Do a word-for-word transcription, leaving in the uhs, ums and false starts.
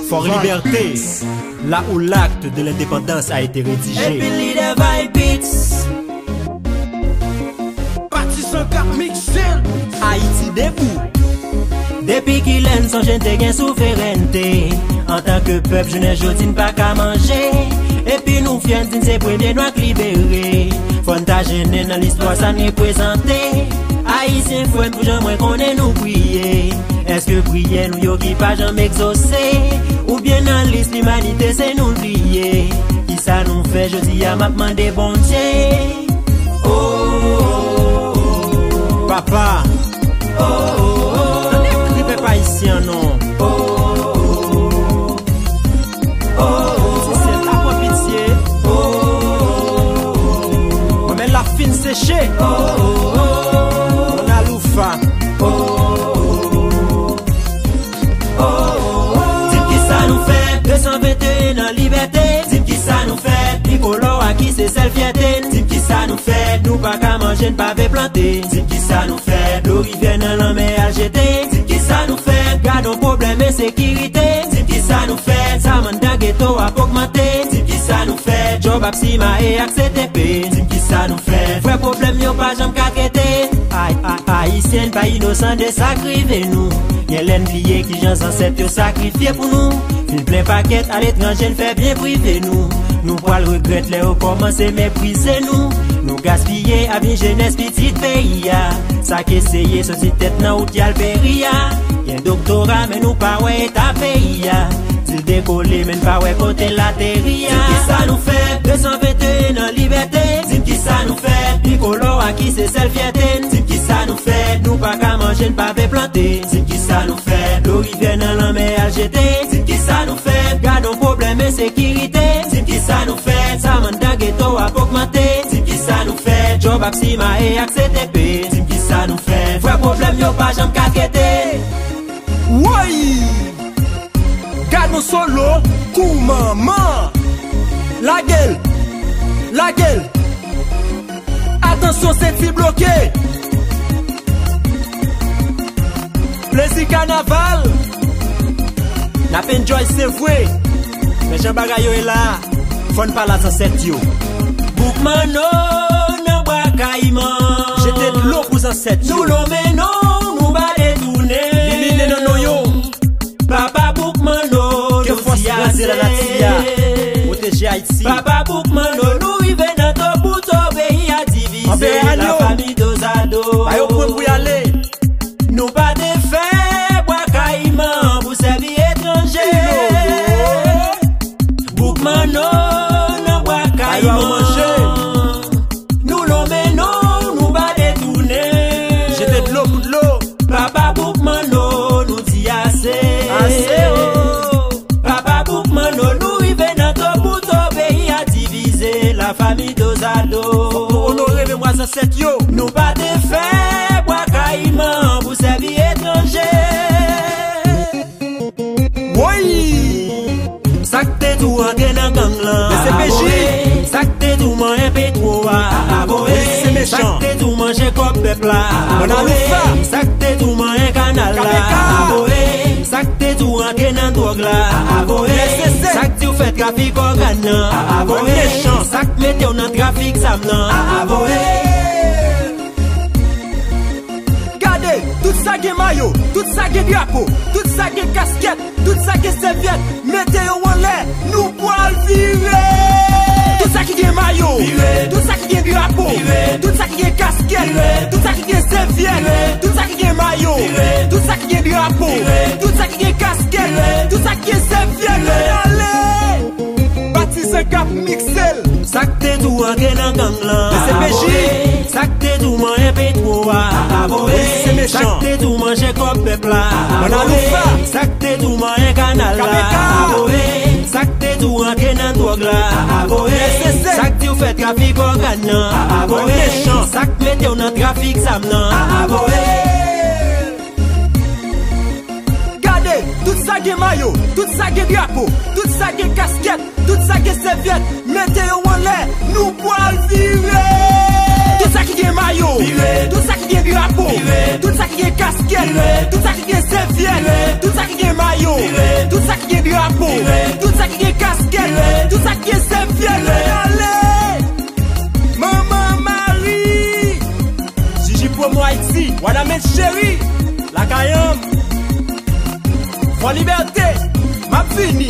Fort Liberté, là où l'acte de l'indépendance a été rédigé. Epi lidè Vibits. Patizan k ap mikse l. Ayiti debou. Depi kilè n sonje n te gen souverènte? Antanke pèp, jounen jodi n pa ka manje. Epi nou fyè n di n se premye nwa k libere. Fò n ta jennen nan listwa sa n reprezante. Ayisyen frè m, pou jan mwen konnen nou priye. Èske priyè nou yo ki pa janm egzose? Oubyen nan lis limanite se nou l bliye? Kisa nou fè jodi a, m ap mande Bondye? Oh, oh, oh, oh. Papa. Oh, oh, oh. Tande kri pèp ayisyen an non. Oh, oh, oh. Oh, oh, oh. Ti syèl la pran pitye. Oh, oh, oh, oh. Mwen men la fin seche. Oh, oh, oh, oh. Mona Loufa. Oh, oh, oh, oh. Oh, oh, oh. Di m kisa nou fè, de san venteyen an libète. Di m kisa nou fè, trikolò a ki se sèl fyète n. Di m kisa nou fè, nou pa ka manje, n pa vle plante. Di m kisa nou fè, dlo rivyè nan lanmè al jete. Di m kisa nou fè, gad on pwoblèm ensekirite. Di m kisa nou fè, sa mann dan geto ap ogmante. Di m kisa nou fè, djòb ap simaye ak C T P. Di m kisa nou fè, vrè pwoblèm yo pa janm ka trete. Ay, ay, Ayisyen pa inosan de sa k rive nou. Gen lè n bliye kijan zansèt yo sakrifye pou nou. Fin plen pakèt aletranje n fè byen prive nou. Nou pral regrèt lè yo kòmanse meprize nou. Nou gaspiye avni jenès pitit peyi a. Sa k eseye soti tèt nan wout y al peri a. Gen doktora men nou pa wè eta peyi a. Di l dekole men n pa wè kote l ateri a. Di m kisa nou fè, de san venteyen an libète. Di m kisa nou fè, trikolò a ki se sèl fyète n. Di m kisa nou fè, nou pa ka manje, n pa vle plante. Di m kisa nou fè, dlo rivyè nan lanmè al jete. Di m kisa nou fè, gad on pwoblèm ensekirite. Di m kisa nou fè, sa mann dan geto ap ogmante. Di m kisa nou fè, djòb ap simaye ak C T P. Di m kisa nou fè, vrè pwoblèm yo pa janm ka trete. Woy! Gad on solo kou manman. Lage l, lage l. Atansyon, senti bloke. Plezi kanaval. N ap enjoy, se vre. Men jan bagay yo ye la, fò n pale a zansèt yo. Bouk Manno nan Bwa Kayiman. Jete dlo pou zansèt yo. Nou lonmen non, nou pa detounen. Limite nan non yo. Papa Bouk Manno, nou di ase. Ke fòs grandye lanati a pwoteje Ayiti. Papa Bouk Manno, nou rive nan to pou to, peyi a divize, lafanmi dozado. Ba yo pwen pou y ale. Nou pa te fè Bwa Kayiman pou sèvi etranje. Bouk Manno nan Bwa Kayiman. Nou lonmen non, nou pa detounen. Jete dlo pou dlo. Papa Bouk Manno, nou di ase. Ase, oh. Papa Bouk Manno, nou rive nan to pou to, peyi a divize, lafanmi dozado. Fòk nou onore memwa zansèt yo. Nou pa te fè Bwa Kayiman pou sèvi etranje. Woy! Sa k te di w antre nan gang lan, D C P J. Sa k te di w manyen petwo a, wi, se mechan. Sa k te di w manje kòb pèp la, Mona Loufa. Sa k te di w manyen kanal la, K P K. Sa k te di w antre nan dwòg la, nèsesè. Sa k di w fè trafik ògàn nan, mechan. Sa k mete w nan trafik zam nan. Gade, tout sa gen mayo, tout sa gen drapo, tout sa gen kaskèt, tout sa gen sèvyèt, mete yo anlè, nou pral vire. Tout sa ki gen mayo, vire. Tout sa ki gen drapo, vire. Tout sa ki gen kaskèt, vire. Tout sa ki gen sèvyèt, vire. Tout sa ki gen mayo, vire. Tout sa ki gen drapo, vire. Tout sa ki gen kaskèt, vire. Tout sa ki gen sèvyèt, vire. Ale! Patizan k ap mikse l. Sa k te di w antre nan gang lan, D C P J. Sa k te di w manyen petwo a, wi, se mechan. Sa k te di w manje kòb pèp la, Mona Loufa. Sa k te di w manyen kanal la, K P K. Sa k te di w antre nan dwòg la, nèsesè. Sa k di w fè trafik ògàn nan, mechan. Sa k mete w nan trafik zam nan, Gade, tout sa gen mayo, tout sa gen drapo, tout sa gen kaskèt, tout sa gen sèvyèt, mete yo anlè, nou pral vire. Tout sa ki gen mayo, vire. Tout sa ki gen drapo, vire. Tout sa ki gen kaskèt, vire. Tout sa ki gen sèvyèt, vire. Tout sa ki gen mayo, vire. Tout sa ki Ke se vye regale. Manman Mari. Jiji Promo Ayiti, Wanament cheri. Lakayanm. Fò libète. M ap vini.